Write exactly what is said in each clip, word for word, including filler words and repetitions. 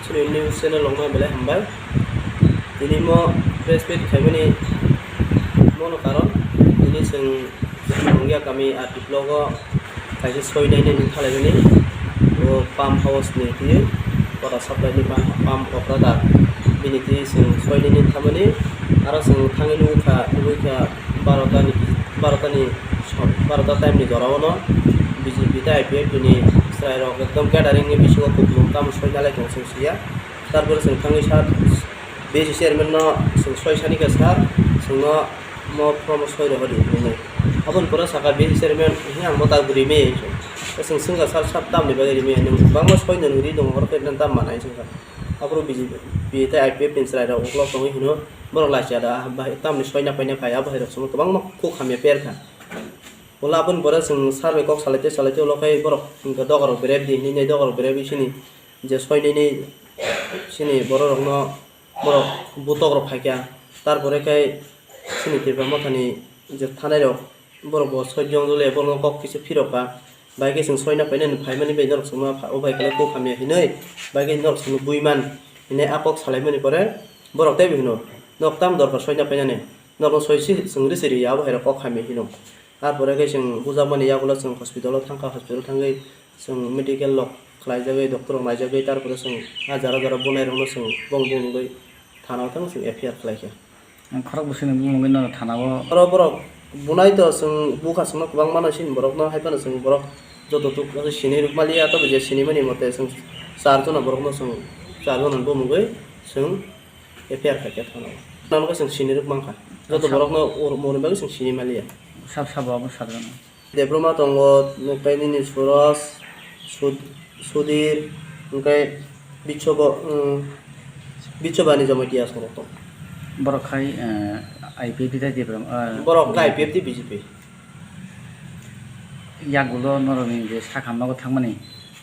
News channel rokno belai hambai. Tini mo press meet khaimani mono karon tini chwng Mungia kami R T block o kaisa soi nainani thalaimani o pump house ni twi water supply ni pump, pump operator bini twi chwng soi nainani thamani aro chwng thangwi nugwi kha, nugwi kha barota ni, barota ni, barota time ni jora o no B J P tei I P F T ni chwrai rok ekdom gathering ni bisingo kupulung tamo soi nalai tong chwng siya. Tarpore chwng thangwi sir, B C chairman no chwng soi sani khe sir, chwngno mo form soi rohor di hinwi. Aboni pore saka B C chairman, "He ang bo tak rimwi," hinwi. Chwng swngkha, "Sir, sir, tamni bagwi rimwi?" Hinwi, "Bangma soi nw ri tongo, horo khe nang tam manai," hinwi swngkha. Aphuru B J P tei I P F T ni chwrai rok uklok tongwi hino, "Borok lachi ada, bai tamni soi na paina phai," abo hai rok chwngno kwbangma kuk hamya per kha. Ulo aboni pore chwng sir bai kok salai tei salai tei ulo khe borok hwnkhe doga rok berep di hinwi, doga rok berep di sini je soi nini sini borok rokno borok butok rok phaikha, tarpore khe sini Tipra Mothani je thanai rok borok bo soi jong jole borokno kok kisa phirok kha, bai khe chwng soi na painani phaimani bai norok chwngma pha-, o bai khe kok hamya hinwi bai khe norok chwngno bui man hinwi a kok salaimani pore borok teibo hino, "Nok tam dorkar soi na painani, norokno soi si chwng risi ri ya," abo hai rok kok hamya hino. Tarpore khe chwng bujakmani yagulo chwng hospital o thangkha, hospital thangwi chwng medical rok khlaijagwi, doctor rok naijagwi, tarpore chwng a jara jara bunai rokno chwng bong bong wngwi thana o thang chwng F I R khlaikha. Ang khorok bwswkni bumungwi nono thana o. Oro borok bunai to chwng bukha chwngno kwbangma no sini borokno, hai phano chwng borok joto tuk sini rwkmaliya, tobo je sinimani mote chwng char jona borokno chwng char jona bumungwi chwng F I R khaikhe thana o. Nang khe chwng sini rwk mankha. Joto Sab- borokno ur-, murui bagwi chwng sini maliya. Sab sabo abo sajagano. Debbarma tongo, hwnkhe nini Suros, Sud-, Sudir, hwnkhe Bichobo, um, Bichobani Jamatia aswk rok tongo. Borok khai, eh, I P F T tei Debbarma, eh, Borok khai I P F T B J P. Yagulo norokni je sakhamnogo thangmani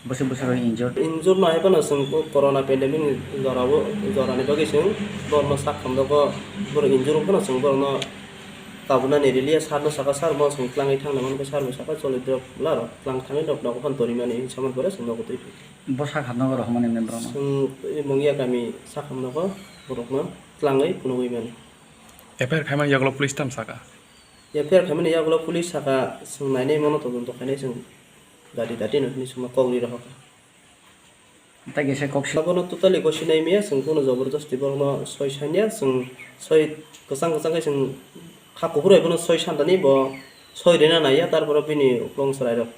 bwswk bwswk rok injured. Injured no hai phano chwng bo corona pandemic ni jora o, jorani bagwi chwng borokno sakhamnogo, borok injured wngphano chwng borokno kabunani rwliya, sir no saka, "Sir, mo chwng twlangwi thangna mankha," sir bo saka, "Choli drop la rw, twlang thangwi rok nogo phano torimani," hinwi samani pore chwng nogo twi phi. Bo sakhamnogo rohormani hwnwi borokno? Chwng Mungia kami sakhamnogo borokno twlangwi phunugwi mani. F I R khaimani yagulo police tam saka? F I R khaimani yagulo police saka, chwng nainai mano todonto khainai chwng dati dati no hinwi chwngno kok ri rohorkha. Tei kisa kok si- Abono totally gosi nai maya, chwng bono jobor josti borokno soi sanya, chwng soi kwchang kwchang khe chwng kha kuphur bai bono soi sandani bo soi rina naiya, tarpore bini uklong chwrai rok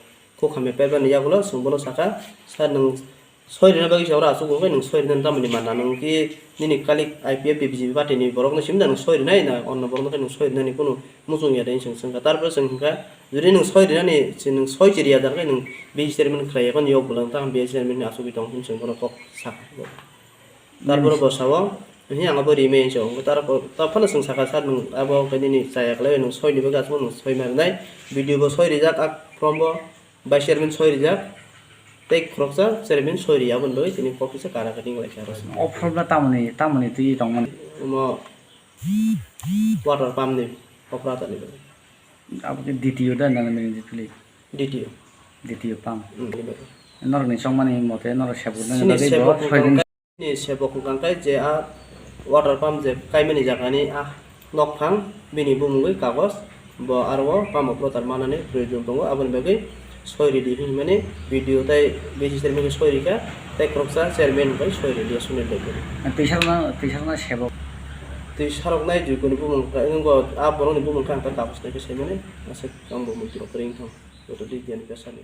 kok hamya paibani yagulo chwng bono saka, "Sir, nwng soi rina bagwi se oro aswk wngkhe nwng soi rinani tamoni manna, nwng ki nini kalik I P F T B J P party ni borokno simi da nwng soi rinai na onno borokno khe nwng soi rinani kunu muchung ya de," hinwi chwng swngkha. Tarpore chwng hwnkha, "Jodi nwng soi rinani, se nwng soi chiriya jar khe nwng B C chairman khlai ya, khe nwng yok bwlang tang B C chairman ni asugwi tong," hinwi chwng bono kok sakha. Tarpore bo sao, "Hi ang abo rimai," hinwi chwng. Tarpor, ta phano chwng sakha, "Sir, nwng abo khe nini chaya khlai, nwng soi ni bagwi aswk nwng soi ma rinai, B D O bo soi rijak, a form bo." Vice chairman soi rijak, tei khoroksa chairman soi ri, aboni bagwi tini kok kisa kara kati wng lai kha. O problem tamoni, tamoni twi tongmani? Omo water pump ni operator ni bagwi. Abo khe D T O da na nini phili? D T O. D T O pump. Hmm, ni bagwi. Norokni chongmani mote norok sebuk nani Sini bagwi bo sebuk soi din. Ni sebok hwnkha khe je a water pump je kaimani jagani a nokphang bini bumungwi kagoj bo aro o pump operator manani proyojon tongo, aboni bagwi soi ridi hinmani B D O tei B C chairman khe soi rikha tei khoroksa chairman bai soi ridi Sunil Debbarma. Twisarokno, twisarokno sebok. Twi saroknai Joyko ni bumung khe, wngkha a borokni bumung khe ang ta kagoj nai khe saimani aswk ang bo muitu rok kwrwi wngthang joto di diyan pesani.